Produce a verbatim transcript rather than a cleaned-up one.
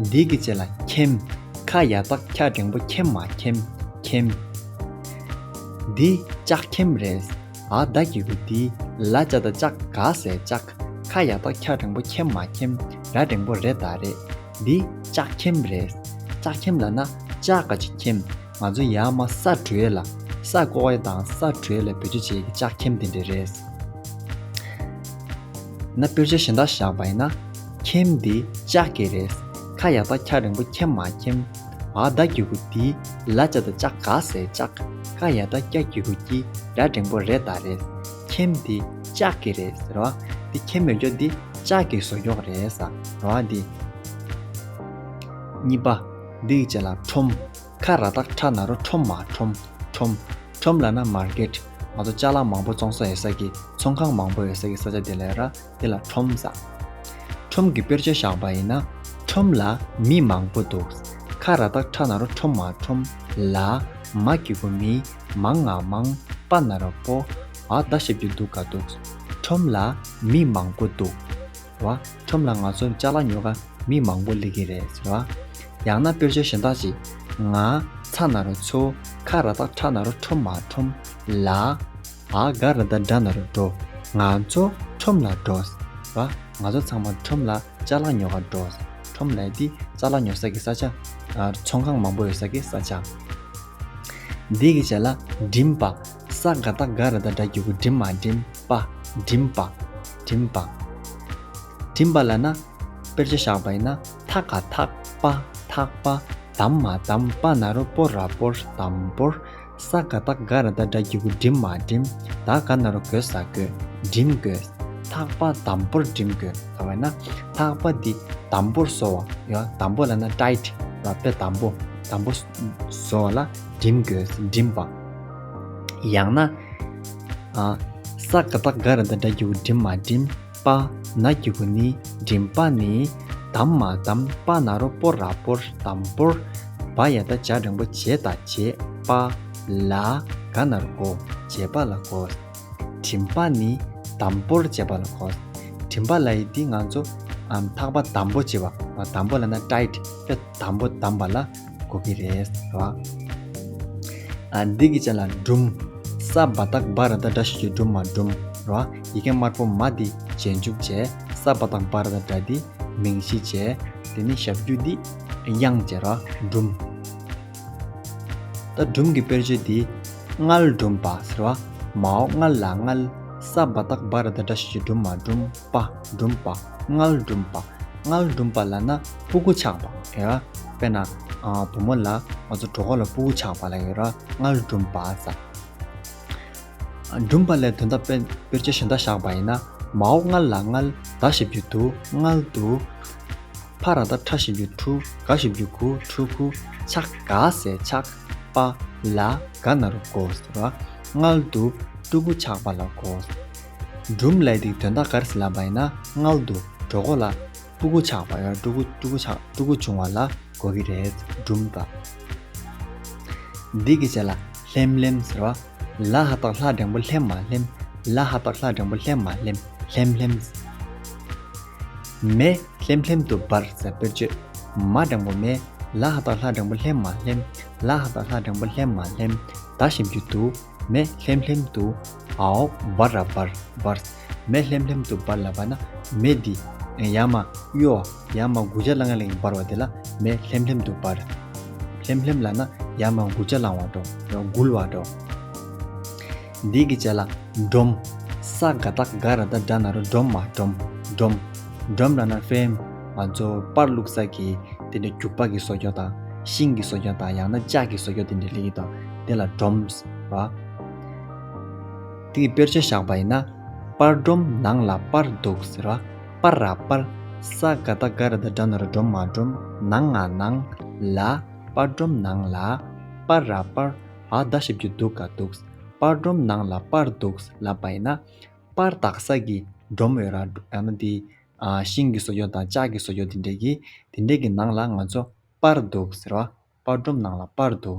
འདི་གི་རྗེས་ལ་ཁྱེམ། ཁ་ཡ་བཏགས་ཁྱ་འགྲེང་བུ་ཁྱེ་མ་ཁྱེམ། ཁྱེམ། འདི་ལྕགས་ཁྱེམ་རེད། འ་ད་གི་གུ་འདི། ལ་ལྕགས་ད་ལྕགས་ག་ས་ལྕགས། ཁ་ཡ་བཏགས་ཁྱ་འགྲེང་བུ་ཁྱེ་མ་ཁྱེམ། ར་འགྲེང་བུ་རེ་ད་རེད། འདི་ལྕགས་ཁྱེམ་རེད། ལྕགས་ཁྱེམ་ལབ་ན་ལྕགས་ག་ཅིག་ཁྱེམ། ང་ཚོ་ཡར་མར་ས་འགྲོ་ཡས་ལ། ས་བཀོག་ཡས་དང་ས་འགྲོ་ཡས་ལ་བེད་སྤྱོད་བྱེད་ཡས་ཀྱི་ལྕགས་ཁྱེམ་དེ་འདྲ་རེད། ན་དཔེར་བརྗོད་གཞན་དག་བཞག་པ་ཡིན་ན། ཁྱེམ་འདི་ལྕགས་ཀྱི་རེད། ཁ་ཡ་བཏགས་ཁྱ་འགྲེང་བུ་ཁྱེ་མ་ཁྱེམ། འ་ད་གི་གུ་འདི། ལ་ལྕགས་ད་ལྕགས་ག་ས་ལྕགས། ཁ་ཡ་བཏགས་ཁྱ་གི་གུ་ཁྱི། ར་འགྲེང་བུ་རེ་ད་རེད། ཁྱེམ་འདི་ལྕགས་ཀྱི་རེད་ཟེར་བ། འདི་ཁྱེམ་ཡོད་རྒྱུ་འདི་ལྕགས་ཀྱི་བཟོ་རྒྱུ་རེད་ཟེར་བ་འདི། གཉིས་པ། འདི་ཡི་རྗེས་ལ་ཁྲོམ། ཁ་ར་བཏགས་ཁྲ་ན་རོ་ཁྲོ་མ་ཁྲོམ། ཁྲོམ། ཁྲོམ་ལབ་ན་མར་ཀེཊ། ང་ཚོ་ཅ་ལག་མང་པོ་བཙོང་ས་ཡོད་ས་གི་ཚོང་ཁང་མང་པོ་ཡོད་ས་གི་ས་ཆ་དེ་ལ་ར་དེ་ལ་ཁྲོམ་ཟེར། ཁྲོམ་གྱི་དཔེར་བརྗོད་བཞག་པ་ཡིན་ན། ཁྲོམ་ལ་མི་མང་པོ་འདུག་ཁ་ར་བཏགས་ཁྲ་ན་རོ་ཁྲོ་མ་ཁྲོམ། ལ། མ་གི་གུ་མི། མ་ང་མང་། པ་ན་རོ་པོ། འ་ད་ཞབས་ཀྱུ་འདུག་ག་འདུག་ཁྲོམ་ལ་མི་མང་པོ་འདུག་བ། ཁྲོམ་ལ་ང་ཚོ་ཅ་ལག་ཉོ་ག་མི་མང་པོ་སླེབས་ཀྱི་རེད་ཟེར་བ། ཡང་ན་དཔེར་བརྗོད་གཞན་དག་ཅིག་ང་། ཚ་ན་རོ་ཚོ། ཁ་ར་བཏགས་ཁྲ་ན་རོ་ཁྲོ་མ་ཁྲོམ། ལ། འ་ག་ར་བཏགས་འགྲ་ན་རོ་འགྲོ། ང་ཚོ་ཁྲོམ་ལ་འགྲོ་ཟེར་བ། ང་ཚོ་ཚང་མ་ཁྲོམ་ལ་ཅ་ལག་ཉོ་ག་འགྲོ་ཟེར། ཁྲོམ་ལབ་དེ་ཅ་ལག་ཉོ་ས་གི་ས་ཆ། ཨ། ཚོང་ཁང་མང་པོ་ཡོད་ས་གི་ས་ཆ། འདི་གི་རྗེས་ལ་འགྲིམ་པ། ས་ག་བཏགས་སྒ་ར་བཏགས་སྒྲ་གི་གུ་འགྲིམ་མ་འགྲིམ་པ། འགྲིམ་པ། འགྲིམ་པ། འགྲིམ་པ་ལབ་ན། དཔེར་བརྗོད་བཞག་པ་ཡིན་ན། ཐག་ག་ཐག་པ། ཐག་པ། དམ་མ་དམ། པ་ན་རོ་པོ་ར་པོར། དམ་པོར། ས་ག་བཏགས་སྒ་ར་བཏགས་སྒྲ་གི་གུ་འགྲིམ་མ་འགྲིམ། ད་ག་ན་རོ་དགོས་ས་དགོས། འགྲིམ་དགོས། ཐག་པ་དམ་པོར་འགྲིམ་དགོས། ད་བས་ན། ཐག་པ་འདི་དམ་པོར་བཟོ་བ། ཡ། དམ་པོ་ལབ་ན་ཊའིཊ་ར། དཔེ་དམ་པོ། དམ་པོ་བཟོ་བ་ལ་འགྲིམ་དགོས། འགྲིམ་པ། ཡང་ན། ཨ། ས་ག་བཏགས་སྒ་ར་བཏགས་སྒྲ་གི་གུ་འགྲིམ་མ་འགྲིམ། པ། ན་གི་གུ་ནི། འགྲིམ་པ་ནི། དམ་མ་དམ། པ་ན་རོ་པོ་ར་པོར། དམ་པོར། བ་ཡ་བཏགས་བྱ་འགྲེང་བུ་བྱེ་ད་བྱེད། པ། ལ། ག་ན་རོ་གོ། བྱེད་པ་ལ་གོ། འགྲིམ་པ་ནི་དམ་པོར་བྱེད་པ་ལ་གོ། འགྲིམ་པ་ལབ་ཡས་འདི་ང་ཚོ། ཨམ། ཐག་པ་དམ་པོ་བྱེད་པ། དམ་པོ་ལབ་ན་ཊའིཊ། དཔེ་དམ་པོ་བསྡམས་པ་ལ་གོ་གི་རེད་ར། ཨ། འདི་གི་རྗེས་ལ་སྦྲུམ། ས་བ་བཏགས་སྦ་ར་བཏགས་སྦྲ་ཞབས་ཀྱུ་སྦྲུ་མ་སྦྲུམ་ར། ཡི་གེ་དམར་པོ་མ་འདི་རྗེས་འཇུག་བྱས། ས་བ་བཏགས་སྦ་ར་བཏགས་སྦྲ་འདི་མིང་གཞི་བྱས། དེ་ནས་ཞབས་ཀྱུ་འདི་དབྱངས་བྱས་ར། སྦྲུམ། ད་སྦྲུམ་གྱི་དཔེར་བརྗོད་འདི། མངལ་སྦྲུམ་པ་ཟེར་བ། མའོ་མངལ་ལ་མངལ། ས་བ་བཏགས་སྦ་ར་བཏགས་སྦྲ་ཞབས་ཀྱུ་སྦྲུ་མ་སྦྲུམ། པ། སྦྲུམ་པ། མངལ་སྦྲུམ་པ། མངལ་སྦྲུམ་པ་ལབ་ན་ཕྲུ་གུ་ཆགས་པ་ཡ། དཔེར་ན། ཨ། བུ་མོ་ལ་ང་ཚོ་གྲོད་ཁོག་ལ་ཕྲུ་གུ་ཆགས་པ་ལ་ཡོད་ར། མངལ་སྦྲུམ་པ་ཟེར། སྦྲུམ་པ་ལས་དོན་དག་དཔེ་དཔེར་བརྗོད་གཞན་དག་བཞག་པ་ཡིན་ན། མའོ་མངལ་ལ་མངལ། ད་ཞབས་ཀྱུ་དུ། མངལ་དུ། ཕ་ར་བཏགས་ཕྲ་ཞབས་ཀྱུ་ཕྲུ། ག་ཞབས་ཀྱུ་གུ། ཕྲུ་གུ། ཆགས། ག་ས་ཆགས། པ། ལ། ག་ན་རོ་གོ་ཟེར་བ། མངལ་དུ་ཕྲུ་གུ་ཆགས་པ་ལ་གོ། སྦྲུམ་ལབ་དེའི་དོན་དག་ག་རེ་ཟེར་ལབ་པ་ཡིན་ན། མངལ་དུ་གྲོད་ཁོག་ལ་ཕྲུ་གུ་ཆགས་པ་ཡ། ཕྲུ་གུ་ཕྲུ་གུ་ཆགས། ཕྲུ་གུ་བྱུང་བ་ལ་གོ་གི་རེད། སྦྲུམ་པ། འདི་གི་རྗེས་ལ་ལྷེམ་ལྷེམ་ཟེར་བ། ལ་ཧ་བཏགས་ལྷ་འགྲེང་བུ་ལྷེ་མ་ལྷེམ། ལ་ཧ་བཏགས་ལྷ་འགྲེང་བུ་ལྷེ་མ་ལྷེམ། ལྷེམ་ལྷེམ། མེ་ལྷེམ་ལྷེམ་དུ་འབར་ཟེར་དཔེར་བརྗོད། མ་འགྲེང་བུ་མེ། ལ་ཧ་བཏགས་ལྷ་འགྲེང་བུ་ལྷེ་མ་ལྷེམ། ལ་ཧ་བཏགས་ལྷ་འགྲེང་བུ་ལྷེ་མ་ལྷེམ། ད་ཞབས་ཀྱུ་དུ། མེ་ལྷེམ་ལྷེམ་དུ། འའོ་འབར་ར་འབར། འབར། མེ་ལྷེམ་ལྷེམ་དུ་འབར་ལབ་པ་ན། མེ་འདི་ཡར་མར་གཡོ་བ། ཡར་མར་འགུལ་སྐྱོད་ལ་ང་ལེན་འབར་བ་དེ་ལ་མེ་ལྷེམ་ལྷེམ་དུ་འབར། ལྷེམ་ལྷེམ་ལབ་ན་ཡར་མར་འགུལ་སྐྱོད་ལང་བ་འགྲོ། འགུལ་བ་འགྲོ། འདི་གི་རྗེས་ལ་སྒྲོམ། ས་ག་བཏགས་སྒ་ར་བཏགས་སྒྲ་ན་རོ་སྒྲོམ་མ་སྒྲོམ། སྒྲོམ། སྒྲོམ་ལབ་ན་ཕྲེམ། ང་ཚོ་པར་བླུགས་ས་གི་དེ་འདྲ་རྒྱུག་པ་གི་བཟོ་བཅོས་དང་། ཤིང་གི་བཟོ་བཅོས་དང་། ཡང་ན་ལྕགས་ཀྱི་བཟོ་བཅོས་དེ་འདྲ་སླེབས་ཀྱི་འདུག་དེ་ལ་སྒྲོམ་ཟེར་བ། དེ་གི་དཔེར་བརྗོད་བཞག་པ་ཡིན་ན། པར་སྒྲོམ་ནང་ལ་པར་འདུག་ཟེར་བ། པར་ར་པར། ས་ག་བཏགས་སྒ་ར་བཏགས་སྒྲ་ན་རོ་སྒྲོམ་མ་སྒྲོམ། ནང་ང་ནང་། ལ། པར་སྒྲོམ་ནང་ལ། པར་ར་པར། འ་ད་ཞབས་ཀྱུ་འདུག་ག་འདུག་པར་སྒྲོམ་ནང་ལ་པར་འདུག་ལབ་པ་ཡིན་ན། པར་འདག་ས་གི་སྒྲོམ་ཡོད་ར། ཡང་ན་དེ། ཨ། ཤིང་གི་བཟོ་བཅོས་དང་ལྕགས་ཀྱི་བཟོ་བཅོས་དེ་འདྲས་ཀྱི། དེ་འདྲས་ཀྱི་ནང་ལ་ང་ཚོ་པར་འདུག་ཟེར་བ། པར་སྒྲོམ་ནང་ལ་པར་འདུག